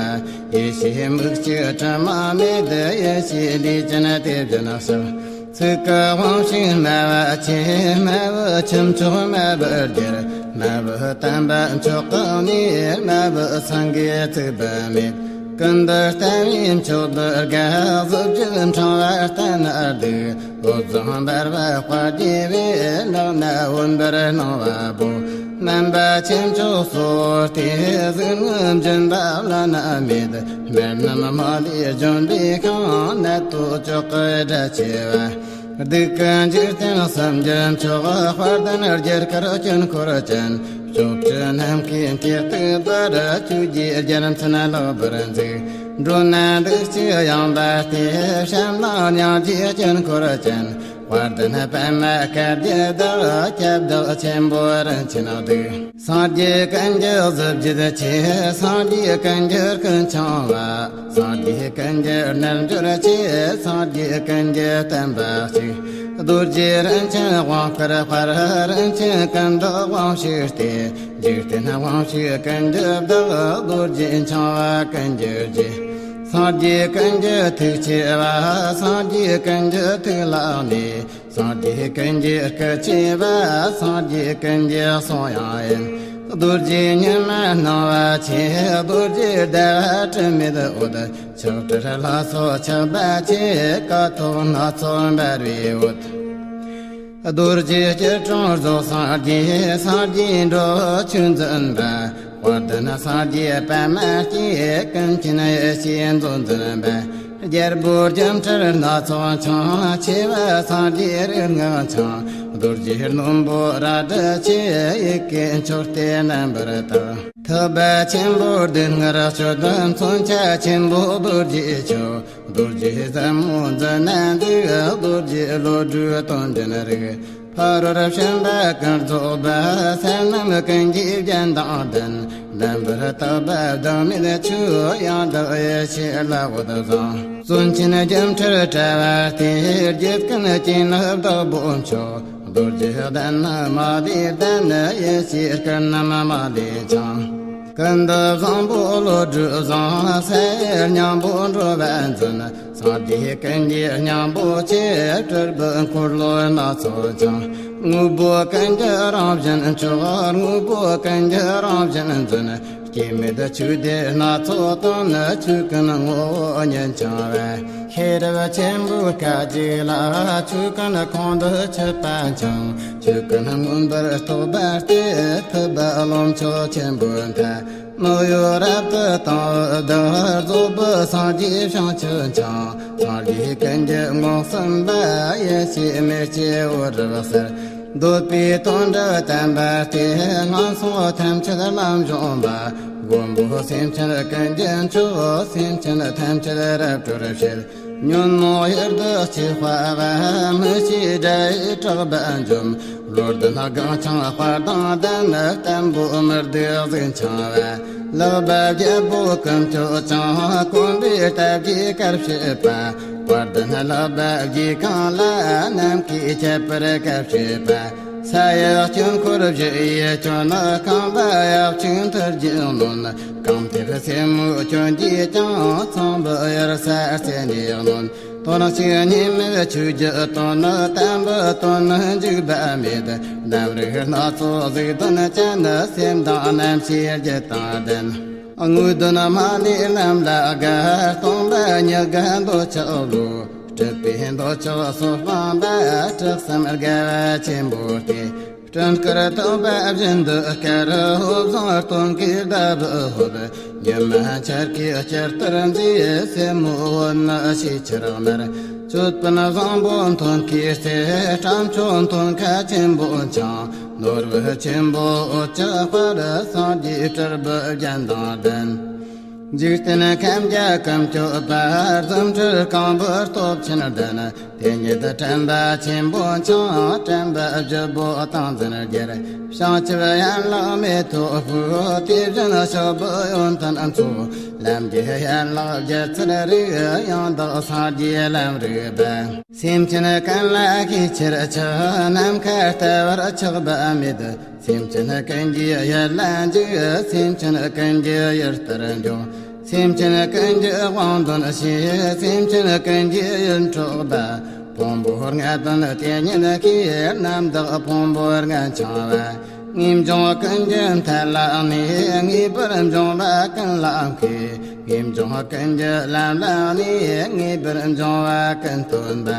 ཡེ་ཤེས་མིག་གཅིག་དྲི་མ་མེད། ཡེ་ཤེས་ལུས་ཅན་དེ་བཞིན་གཤེགས། ཚིག་གི་དབང་ཕྱུག་སྨྲ་བ་ཆེ། སྨྲ་བའི་ཁྱུ་མཆོག་སྨྲ་བར་འགྱུར། སྨྲ་བའི་བསྟན་པ་མཆོག་གི་གནས། སྨྲ་བའི་སེང་གེ་བརྩིགས་པ་མེད། ཀུན་ཏུ་བརྟན་པའི་མཆོག་ཏུ་དགའ། གཟི་བརྗིད་འཕྲེང་བ་བརྟན་ན་སྡུག། བློ་བཟང་འབར་བ་དཔལ་གྱི་དབུས། ལག་ན་བུམ་པར་སྣང་བ་པོ། སྨན་པ་ཆེན་མཆོག་གཙོ་བོ་སྟེ། གཟུགས་བརྙན་འབྱིན་པ་བླ་ན་མེད། སྨན་རྣམས་མ་ལུས་ལྗོན་པའི་ཤིང་། ནད་གདོན་བཅོ་བརྒྱད་དགྲ་ཆེ་བ། སྡུག་གི་འཇིག་རྟེན་གསུམ་གྱི་མཆོག། དཔལ་ལྡན་རྒྱ་གར་དཀྱིལ་འཁོར་ཅན། ཕྱོགས་བཅུ་ནམ་མཁའི་མཐས་གཏུགས་པར། ཆོས་ཀྱི་རྒྱལ་མཚན་ལེགས་པར་འཛུགས། འགྲོ་ན་འདུ་ཤེས་ཡངས་པ་སྟེ། བྱམས་དང་སྙིང་རྗེའི་དཀྱིལ་འཁོར་ཅན། དཔལ་ལྡན་པདྨ་བཀའ་བརྒྱུད་བདག། ཁྱབ་བདག་ཆེན་པོ་རིན་ཆེན་གདུགས། སངས་རྒྱས་ཀུན་གྱི་གཟི་བརྗིད་ཆེ། སངས་རྒྱས་ཀུན་གྱི་ཀུན་འཆང་བ། སངས་རྒྱས་ཀུན་གྱི་རྣལ་འབྱོར་ཆེ། སངས་རྒྱས་ཀུན་གྱི་བསྟན་པ་གཅིག། རྡོ་རྗེ་རིན་ཆེན་དབང་བསྐུར་དཔལ། རིན་ཆེན་ཀུན་བདག་དབང་ཕྱུག་སྟེ། འཇིག་རྟེན་དབང་ཕྱུག་ཀུན་གྱི་བདག། རྡོ་རྗེ་འཆང་བ་ཀུན་གྱི་རྗེ། སངས་རྒྱས་ཀུན་གྱི་ཐུགས་ཆེ་བ། སངས་རྒྱས་ཀུན་གྱི་ཐུགས་ལ་གནས། སངས་རྒྱས་ཀུན་གྱི་སྐུ་ཆེ་བ། སངས་རྒྱས་ཀུན་གྱི་གསུང་དབྱངས་ཡིན། རྡོ་རྗེ་ཉི་མ་སྣང་བ་ཆེ། རྡོ་རྗེ་ཟླ་བ་དྲི་མེད་འོད། ཆགས་བྲལ་ལྷ་ཚོགས་ཆགས་པ་ཆེ། ཀཿཐོག་སྣ་ཚོགས་འབར་བའི་འོད། རྡོ་རྗེ་སྐྱིལ་ཀྲུང་རྫོགས་སངས་རྒྱས། སངས་རྒྱས་འགྲོ་བའི་ཆོས་འཛིན་པ། དཔལ་ལྡན་སངས་རྒྱས་པདྨ་སྐྱེས། ཀུན་མཁྱེན་ཡེ་ཤེས་མཛོད་འཛིན་པ། རྒྱལ་པོ་སྒྱུ་འཕྲུལ་སྣ་ཚོགས་འཆང་། ཆེ་བ་སངས་རྒྱས་རིག་སྔགས་འཆང་། རྡོ་རྗེ་རྣོན་པོ་རལ་གྲི་ཆེ། ཡི་གེ་མཆོག་སྟེ་རྣམ་པར་དག། ཐུབ་པ་ཆེན་པོ་སྡུག་བསྔལ་གཅོད། མཚོན་ཆ་ཆེན་པོ་རྡོ་རྗེ་ཆོས། རྡོ་རྗེ་ཟབ་མོ་མཛད་ན་འདུག། རྡོ་རྗེ་བློ་གྲོས་དོན་ལྡན་རིགས། ཕ་རོལ་ཕྱིན་པ་ཀུན་རྫོགས་པ། ས་རྣམས་ཀུན་གྱི་རྒྱན་དང་ལྡན། རྣམ་པར་དག་པ་བདག་མེད་ཆོས། ཡང་དག་ཡེ་ཤེས་ལ་འོད་བཟང་། བརྩོན་ཆེན་སྒྱུ་འཕྲུལ་དྲ་བ་སྟེ། རྒྱུད་ཀུན་གྱི་ནི་བདག་པོ་མཆོག། རྡོ་རྗེ་གདན་ནི་མ་ལུས་ལྡན། ཡེ་ཤེས་སྐུ་རྣམས་མ་ལུས་འཆང་། ཀུན་ཏུ་བཟང་པོ་བློ་གྲོས་བཟང་། ས་ཡི་སྙིང་པོ་འགྲོ་བ་འཛིན། སངས་རྒྱས་ཀུན་གྱི་སྙིང་པོ་ཆེ། སྤྲུལ་པའི་འཁོར་ལོ་སྣ་ཚོགས་འཆང་། དངོས་པོ་ཀུན་གྱི་རང་བཞིན་མཆོག་དངོས་པོ་ཀུན་གྱི་རང་བཞིན་འཛིན། སྐྱེ་མེད་ཆོས་སྡེ་སྣ་ཚོགས་དང་ནི། ཆོས་ཀུན་ངོ་བོ་ཉིད་འཆིང་བས། ཤེས་རབ་ཆེན་པོའི་སྐད་ཅིག་ལ། ཆོས་ཀུན་ཁོང་དུ་ཆུད་པ་འཆིང་། ཆོས་ཀུན་མངོན་པར་རྟོགས་པ་སྟེ། ཐུབ་པ་རློམ་མཆོག་ཆེན་པོའི་མཐའ། མི་གཡོ་རབ་ཏུ་དང་བའི་བདག་རྫོགས་པའི་སངས་རྒྱས་བྱང་ཆུབ་འཆིང་། སངས་རྒྱས་ཀུན་གྱི་ངོ་གསུམ་པ། ཡེ་ཤེས་མེ་ལྕེ་འོད་རབ་གསལ། འདོད་པའི་དོན་འགྲུབ་བསྟན་པ་སྟེ། ངན་སོང་ཐམས་ཅད་ལམ་སྦྱོང་བ། མགོན་པོ་སེམས་ཅན་ཀུན་གྱི་མཆོག་སེམས་ཅན་ཐམས་ཅད་རབ་སྒྲོལ་བྱེད། ཉོན་མོངས་ཡུལ་དུ་སྐྱེ་དཔའ་བ། མི་ཤེས་དགྲ་ཡི་དྲེགས་པ་འཇོམས། བློ་ལྡན་སྒང་འཆིང་དཔའ་དང་ལྡན། བརྟན་པོ་མི་སྡུག་གཟུགས་འཆིང་བ། ལག་པ་བརྒྱད་པོ་ཀུན་སྐྱོད་ཅིང་། གོམ་པའི་སྟབས་ཀྱིས་གར་བྱེད་པ། བར་ལྡན་ལག་པ་བརྒྱད་གང་ལ། ནམ་མཁའི་ཁྱད་པར་གར་བྱེད་པ། ས་ཡི་དཀྱིལ་འཁོར་བཞི་ཡི་སྐྱོན། རྐང་པ་ཡབ་ཆེན་ཐུར་གྱིས་གནོན། རྐང་མཐེབ་སེན་མོའི་སྐྱོན་གྱིས་ཀྱང་། ཚངས་པའི་གཡུལ་ས་རྩེ་ནས་གནོན། དོན་གཅིག་གཉིས་མེད་ཆོས་ཀྱི་དོན། བརྟན་པའི་དོན་འཇིགས་པ་མེད། རྣམ་རིག་སྣ་ཚོགས་གཟུགས་དོན་ཅན། སེམས་དང་རྣམ་ཤེས་རྒྱུད་དང་ལྡན། དངོས་དོན་མ་ལུས་ལམ་ལ་དགའ། སྟོང་པ་ཉིད་དགའ་འདོད་ཆགས་བློ། སྲིད་པའི་འདོད་ཆགས་སོགས་སྤངས་པ། སྐྲག་སེམས་དགའ་བ་ཆེན་པོ་སྟེ། སྤྲིན་དཀར་དག་པ་བཞིན་དུ་དཀར། ཕོ་བཟང་སྟོན་ཀའི་ཟླ་བུ་ཕོབ། ཉི་མ་འཆར་ཀའི་བསྐྱར་ལྟར་མཛེས། སེན་མོ་བོ་ནི་ཞེས་ཆེར་དམར། ཅོད་པན་བཟང་པོ་མཐོན་ཀའི་རྩེ། སྤྲང་ཕྲུག་མཐོན་ཁ་ཆེན་པོ་འཆིང་། ནོར་བུ་ཆེན་པོ་འོད་ཀྱི་དཔལ། སངས་རྒྱས་སྤྲུལ་པའི་རྒྱན་དང་ལྡན། འཇིག་རྟེན་ཁམས་བརྒྱ་ཀུན་སྐྱོབ་པ། རྫུ་འཕྲུལ་རྐང་པའི་སྟོབས་ཆེན་ལྡན། དེ་ཉིད་དྲན་པ་ཆེན་པོ་འཆིང་། དྲན་པ་བརྗིད་པོ་ཏིང་འཛིན་རྒྱལ། བྱང་ཆུབ་ཡན་ལག་མེ་ཏོག་ཕུལ། དེ་བཞིན་ཕྱོགས་བུ་ཡོན་ཏན་ཚོགས། ལམ་གྱི་ཡན་ལག་བརྒྱད་ཚར་རིག་ཡང་དག་སངས་རྒྱས་ལམ་རིག་པ། སེམས་ཅན་ཀུན་ལ་ཤས་ཆེར་ཆགས། ནམ་མཁའ་ལྟ་བུར་ཆགས་པ་མེད། སེམས་ཅན་ཀུན་གྱི་ཡུལ་ལ་འཇུག་སེམས་ཅན་ཀུན་གྱི་ཡུལ་ལྟར་འཇོག་སེམས་ཅན་ཀུན་གྱི་དབང་དོན་ཤེས། སེམས་ཅན་ཀུན་གྱི་ཡིད་འཕྲོག་པ། ཕུང་པོ་ལྔ་དོན་དེ་ཉིད་ཤེས། རྣམ་དག་ཕུང་པོ་ལྔ་འཆིང་བ། ངེས་འབྱུང་ཀུན་གྱི་མཐའ་ལ་གནས། ངེས་པར་འབྱུང་བ་ཀུན་ལ་མཁས། ངེས་འབྱུང་ཀུན་གྱི་ལམ་ལ་གནས། ངེས་པར་འབྱུང་བ་ཀུན་སྟོན་པ།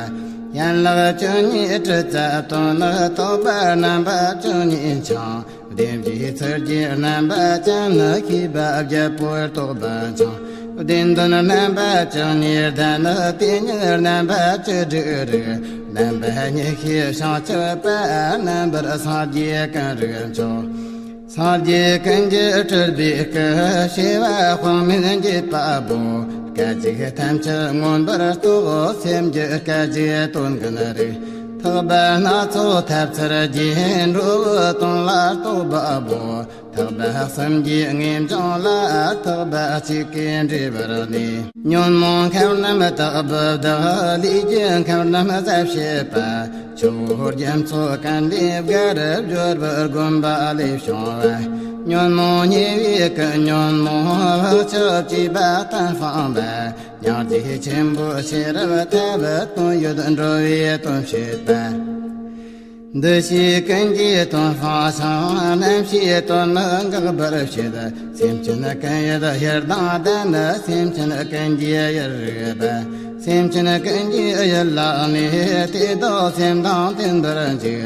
ཡན་ལག་བཅུ་གཉིས་གྲུབ་རྩ་དོན། རྟོག་པ་རྣམ་པ་བཅུ་གཉིས་འཆིང་། བདེན་བཞིའི་ཚུལ་གྱིས་རྣམ་པ་ཅན། ཤེས་པ་བརྒྱད་པོས་རྟོག་པ་འཆིང་། བདེན་དོན་རྣམ་པ་བཅུ་གཉིས་ལྡན། དེ་ཉིད་རྣམ་པ་བཅུ་དྲུག་རིག་རྣམ་པ་གཉིས་ཤེས་བྱང་ཆུབ་པ། རྣམ་པར་སངས་རྒྱས་ཀུན་རིག་མཆོག་སངས་རྒྱས་ཀུན་གྱི་སྤྲུལ་པའི་སྐུ། བྱེ་བ་དཔག་མེད་འགྱེད་པ་པོ། སྐད་ཅིག་ཐམས་ཅད་མངོན་པར་རྟོགས། སེམས་ཀྱི་སྐད་ཅིག་དོན་ཀུན་རིག་ཐེག་པ་སྣ་ཚོགས་ཐབས་ཚར་གྱིས། འགྲོ་བའི་དོན་ལ་རྟོག་པ་པོ། ཐེག་པ་གསུམ་གྱི་ངེས་འབྱུང་ལ། ཐེག་པ་གཅིག་གིས་འདྲེས་པར་གནས། ཉོན་མོངས་ཁམས་རྣམས་དག་པའི་བདག་ལས་ཀྱི་ཁམས་རྣམས་ཟད་བྱེད་པ། ཆུ་བོ་རྒྱ་མཚོ་ཀུན་ལས་བརྒལ། སྦྱོར་བའི་དགོན་པ་ལས་བྱུང་བ། ཉོན་མོངས་ཉེ་བའི་ཀུན་ཉོན་མོངས། བག་ཆགས་བཅས་པ་གཏན་སྤངས་པ། སྙིང་རྗེ་ཆེན་པོ་ཤེས་རབ་ཐབས། དོན་ཡོད་འགྲོ་བའི་དོན་བྱེད་པ། འདུ་ཤེས་ཀུན་གྱི་དོན་སྤང་ཞིང་། རྣམ་ཤེས་དོན་ནི་འགག་པར་བྱེད། སེམས་ཅན་ཀུན་ཡིད་ཡུལ་དང་ལྡན། སེམས་ཅན་ཀུན་གྱི་ཡུལ་རིག་པ། སེམས་ཅན་ཀུན་གྱི་ཡུལ་ལ་གནས། དེ་དག་སེམས་དང་བརྟེན་པར་འཇུག་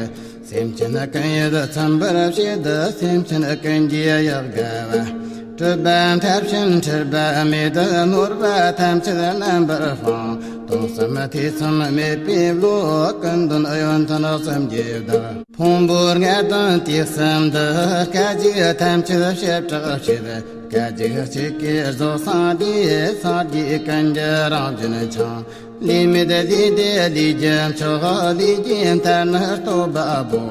སེམས་ཅན་ཀུན་ཡིད་ཚིམ་པར་བྱེད། སེམས་ཅན་ཀུན་གྱི་ཡུལ་དགའ་བ། སྲིད་པ་མཐའ་ཕྱིན་འཁྲུལ་པ་མེད། ནོར་བ་ཐམས་ཅད་རྣམ་པར་སྤངས། སྟོང་གསུམ་ཐེ་ཚོམ་མེད་པའི་བློ། ཀུན་དོན་ཡོན་ཏན་གསུམ་གྱི་བདག་ཕུང་པོ་ལྔ་དོན་དུས་གསུམ་དུ། སྐད་ཅིག་ཐམས་ཅད་བྱེ་བྲག་ཕྱེད། སྐད་ཅིག་གཅིག་གིས་རྫོགས་སངས་རྒྱས། སངས་རྒྱས་ཀུན་གྱི་རང་བཞིན་འཆིང་། ལས་མེད་ལས་འདས་ལས་རྒྱུ་མཆོག་ལས་ཀྱི་མཐར་ནི་རྟོགས་པ་པོ།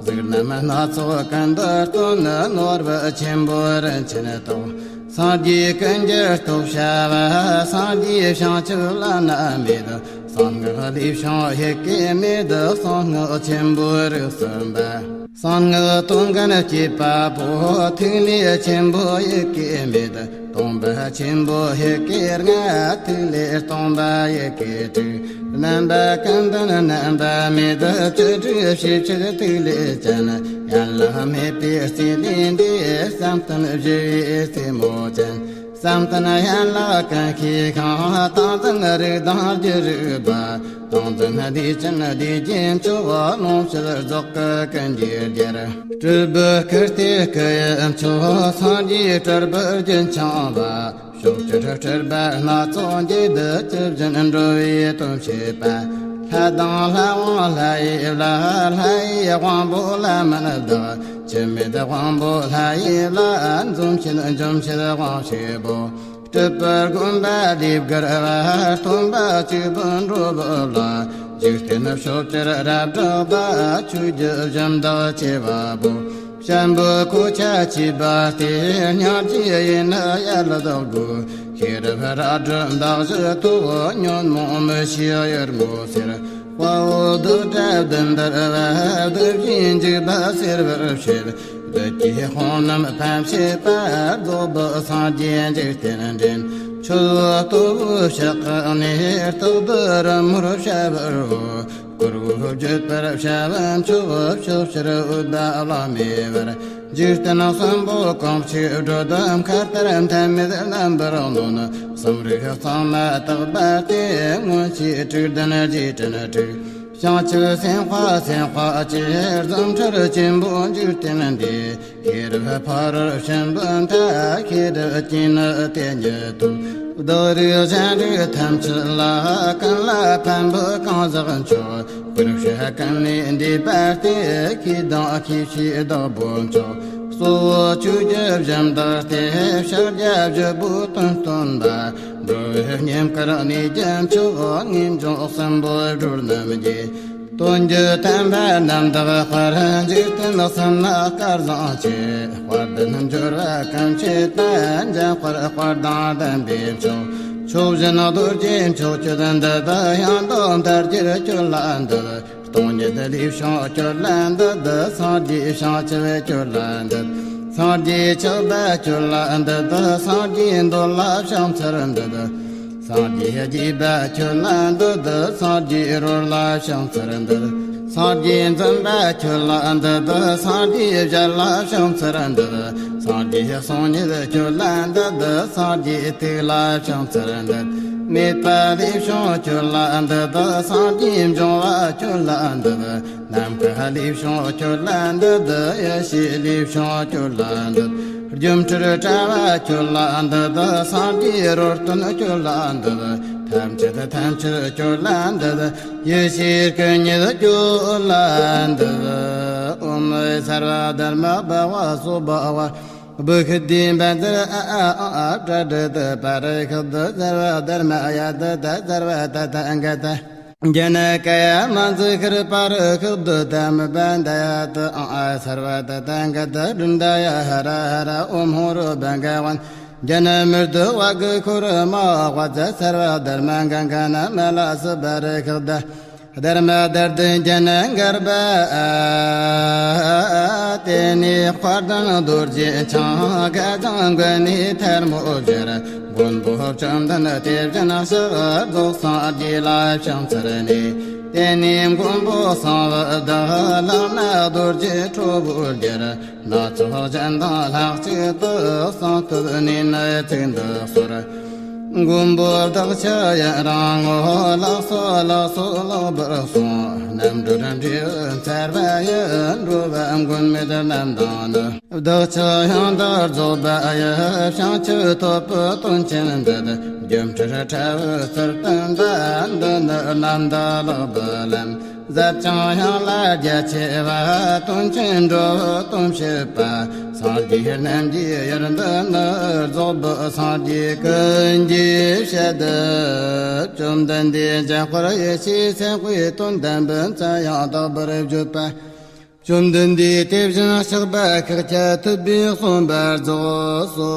གཟུགས་རྣམས་སྣ་ཚོགས་ཀུན་ཏུ་སྟོན། ནོར་བུ་ཆེན་པོ་རིན་ཆེན་ཏོག་སངས་རྒྱས་ཀུན་གྱི་སྟོབས་བྱ་བ། སངས་རྒྱས་བྱང་ཆུབ་བླ་ན་མེད། གསང་སྔགས་ལས་བྱུང་ཡི་གེ་མེད། གསང་སྔགས་ཆེན་པོའི་རིགས་སུ་འབུད། གསང་སྔགས་སྟོང་གི་སྐྱེས་པ་པོ། ཐིག་ལེ་ཆེན་པོ་ཡི་གེ་མེད། སྟོང་པ་ཆེན་པོ་ཡི་གེ་ལྔ། ཐིག་ལེ་སྟོང་པ་ཡི་གེ་དྲུག་རྣམ་པ་ཀུན་ལྡན་རྣམ་པ་མེད། བཅུ་དྲུག་བྱེ་བྲག་ཐིག་ལེ་ཅན། ཡན་ལག་མེད་པའི་རྩིས་ལས་འདས། བསམ་གཏན་བཞི་པའི་རྩེ་མོ་ཅན། བསམ་གཏན་ཡན་ལག་ཀུན་གྱི་ཁང་། ཏིང་འཛིན་རིགས་དང་རྒྱུ་རིག་པ། ཏིང་འཛིན་བདེ་ཆེན་བདེ་རྒྱས་མཆོག་རླུང་བཞི་རྫོགས་སྐུ་ཀུན་གྱི་རྒྱལ། སྤྲུལ་པའི་སྐུ་སྟེ་སྐུ་ཡི་མཆོག་སངས་རྒྱས་སྤྲུལ་པའི་རྒྱུན་འཆང་བ། ཕྱོགས་བཅུར་སྤྲུལ་པ་སྣ་ཚོགས་འགྱེད། བཅུ་བཞིན་འགྲོ་བའི་དོན་བྱེད་པ། ལྷ་དང་ལྷ་དབང་ལྷ་ཡི་བླ། ལྷ་ཡི་དབང་པོ་ལྷ་མིན་བདག་འཆི་མེད་དབང་པོ་ལྷ་ཡི་བླ། འཛུམ་བྱེད་འཇོམས་བྱེད་དབང་བྱེད་པོ། སྤྲུལ་པའི་མགོན་པོ་ལེགས་དགར་བ། སྟོན་པ་གཅིག་པུ་འགྲོ་བའི་བླ། འཇིག་རྟེན་ཕྱོགས་བཅུར་རབ་གྲགས་པ། ཆོས་བརྒྱུད་གཞི་བདག་ཆེ་བ་པོ། བྱམས་པོའི་གོ་ཆ་ཆེ་བ་སྟེ། སྙིང་རྗེ་ཡིས་ནི་ཡ་ལ་བདག་དགོས། ཤེས་རབ་རལ་གྲི་མདའ་བཞི་ཐོགས། ཉོན་མོངས་མི་ཤེས་ཡུལ་མུན་སེལ། དཔའ་བོ་རྡོར་དྲག་བདུད་འདུལ་བ། བདུད་བཞིའི་འཇིགས་པ་སེལ་བར་བྱེད། བདུད་ཀྱི་དཔུང་རྣམས་ཕམ་བྱེད་པ། རྫོགས་པའི་སངས་རྒྱས་འཇིག་རྟེན་འདྲེན། ཆུ་བོ་སྟོབས་བུ་ཕྱག་གི་གནས། སྟག་གདོང་རི་མོར་བྱ་བར་འོ། བཀུར་འོས་བརྗོད་པར་བྱ་བ་མཆོག་ཕྱོགས་བཅུར་འོད་དཔག་མེད་འབར། འཇིག་རྟེན་གསུམ་པོ་གང་ཞིག་སྒྲོལ། མཁའ་ལྟར་མཐའ་མེད་རྣམ་པར་གནོན། གསུམ་རིག་གཙང་མ་དག་པ་སྟེ། མངོན་ཤེས་དྲུག་ལྡན་རྗེས་དྲན་དྲུག་བྱང་ཆུབ་སེམས་དཔའ་སེམས་དཔའ་ཆེ། རྫུ་འཕྲུལ་ཆེན་པོ་འཇིག་རྟེན་འདས། ཤེས་རབ་ཕ་རོལ་ཕྱིན་པོ་མཐའ། ཤེས་རབ་ཀྱིས་ནི་དེ་ཉིད་ཐོབ། བདག་རིགས་གཞན་རིགས་ཐམས་ཅད་ལ། ཀུན་ལ་ཕན་པའི་གང་ཟག་མཆོག་བར་ཆད་ཀུན་ལས་འདས་པ་སྟེ། ཤེས་དང་ཤེས་བྱའི་བདག་པོ་མཆོག་གཙོ་བོ་ཆོས་བརྒྱད་བཞི་མདོར་བསྟན། ཕྱག་རྒྱ་བཞི་པོའི་དོན་སྟོན་པ། འགྲོ་བའི་བསྙེན་དཀར་གནས་ཀྱི་མཆོག་ངེས་འབྱུང་གསུམ་པོའི་སྒྲོལ་རྣམ་རྒྱལ། དོན་བརྒྱུད་དམ་པ་རྣམ་དག་དཔལ། འཇིག་རྟེན་གསུམ་ན་སྐལ་བཟང་ཆེ། དཔལ་ལྡན་འབྱོར་བ་ཀུན་བྱེད་པ། འཇམ་དཔལ་དཔལ་དང་ལྡན་པའི་མཆོག་མཆོག་བཞིན་རྡོ་རྗེ་མཆོག་ཁྱོད་འདི་དག་ཡང་དག་མཐར་གྱུར་ཁྱོད་ལ་འདུད། སྟོང་ཉིད་ལས་བྱུང་ཁྱོད་ལ་འདུད། སངས་རྒྱས་བྱང་ཆུབ་ཁྱོད་ལ་འདུད། སངས་རྒྱས་ཆགས་པ་ཁྱོད་ལ་འདུད། སངས་རྒྱས་འདོད་ལ་བྱང་ཚར་འདུད། སངས་རྒྱས་དགྱེས་པ་ཁྱོད་ལ་འདུད། སངས་རྒྱས་རོལ་ལ་བྱང་ཚར་འདུད། སངས་རྒྱས་འཛིན་པ་ཁྱོད་ལ་འདུད། སངས་རྒྱས་ཞལ་ལ་བྱང་ཚར་འདུད། སངས་རྒྱས་གསུང་ཉིད་ཁྱོད་ལ་འདུད། སངས་རྒྱས་ཐུགས་ལ་བྱང་ཚར་འདུད། མེད་པ་ལས་བྱུང་ཁྱོད་ལ་འདུད། སངས་རྒྱས་འབྱུང་བ་ཁྱོད་ལ་འདུད། ནམ་མཁའ་ལས་བྱུང་ཁྱོད་ལ་འདུད། ཡེ་ཤེས་ལས་བྱུང་ཁྱོད་ལ་འདུད། སྒྱུ་འཕྲུལ་དྲ་བ་ཁྱོད་ལ་འདུད། སངས་རྒྱས་རོལ་སྟོན་ཁྱོད་ལ་འདུད། ཐམས་ཅད་ཐམས་ཅད་ཁྱོད་ལ་འདུད། ཡེ་ཤེས་སྐུ་ཉིད་ཁྱོད་ལ་འདུད། ཨོཾ་སརྦ་དྷརྨ་བྷ་བ་སྭ་བྷཱ་ཝ། བུ་ཤི་དྷི་བཛྲ་ཨ་ཨ་ཨ་ཨ་པྲ་ཌི་ཏ་པ་རི་ཤུདྡྷ་སརྦ་དྷརྨ་ཡ་ཏ་ཏ་སརྦ་ཏ་ཐཱ་ག་ཏ། ཛྙཱ་ན་ཀཱ་ཡ་མཉྫུ་ཤྲཱི་པཱ་རི་ཤུདྡྷ་དྷརྨ་པ་ཎྜ་ཡ་ཏ། ཨོཾ་ཨཱཿ་སརྦ་ཏ་ཐཱ་ག་ཏ་པྲཱིཎྜ་ཡ་ཧ་ར་ཧ་ར། ཨོཾ་ཧོ་རུ་བྷ་ག་ཝན་ཛྙཱ་ན་མི་ཏྲ་བྷ་ག་ཁུ་རུ་མ་ཝ་ཛ། སརྦ་དྷརྨ་ག་ག་ན་མ་ལ་སུ་པ་རི་ཤུདྡྷ་དྷརྨ་དྷར་ཏེ་ཛྙཱ་ན་གརྦྷ་ཨ། དེ་ནས་དཔལ་ལྡན་རྡོ་རྗེ་འཆང་། སྐལ་བཟང་མགོན་ནས་ཐལ་མོ་སྦྱར། མགོན་པོ་བཅོམ་ལྡན་དེ་བཞིན་གཤེགས། རྫོགས་སངས་རྒྱས་ལ་ཕྱག་འཚལ་ནས། དེ་ནས་མགོན་པོ་གསང་བའི་བདག་ལག་ན་རྡོ་རྗེ་ཁྲོ་བོའི་རྒྱལ། སྣ་ཚོགས་གཞན་དང་ལྷག་ཅིག་ཏུ། གསང་ཐུགས་ནས་ནི་ཚིག་འདི་གསོལ། མགོན་པོ་བདག་ཅག་ཡུན་རིང་ངོ་། ལགས་སོ་ལགས་སོ་ལགས་པར་གསུངས། རྣམ་གྲོལ་འབྲས་བུ་འཚལ་བ་ཡི། འགྲོ་བ་མགོན་མེད་རྣམས་དང་ནི། བདག་ཅག་ཡང་དག་རྫོགས་པ་ཡི། བྱང་ཆུབ་ཐོབ་པའི་དོན་ཆེན་འདིར། སྒྱུ་འཕྲུལ་དྲ་བའི་ཚུལ་སྟོན་པ། འདི་ནི་རྣམ་དག་ལེགས་པའི་ལམ། ཟབ་ཅིང་ཡངས་ལ་རྒྱ་ཆེ་བ། དོན་ཆེན་འགྲོ་བའི་དོན་བྱེད་པ། སངས་རྒྱས་རྣམས་ཀྱི་ཡུལ་འདི་ནི། རྫོགས་པའི་སངས་རྒྱས་ཀུན་གྱི་ཞལ་དུ། བཅོམ་ལྡན་འདས་འཇམ་དཔལ་ཡེ་ཤེས་སེམས་དཔའི་དོན་དམ་པའི་མཚན་ཡང་དག་པར་བརྗོད་པ། བཅོམ་ལྡན་འདས་དེ་བཞིན་གཤེགས་པ་ཤཱཀྱ་ཐུབ་པས་གསུངས་པ་རྫོགས་སོ།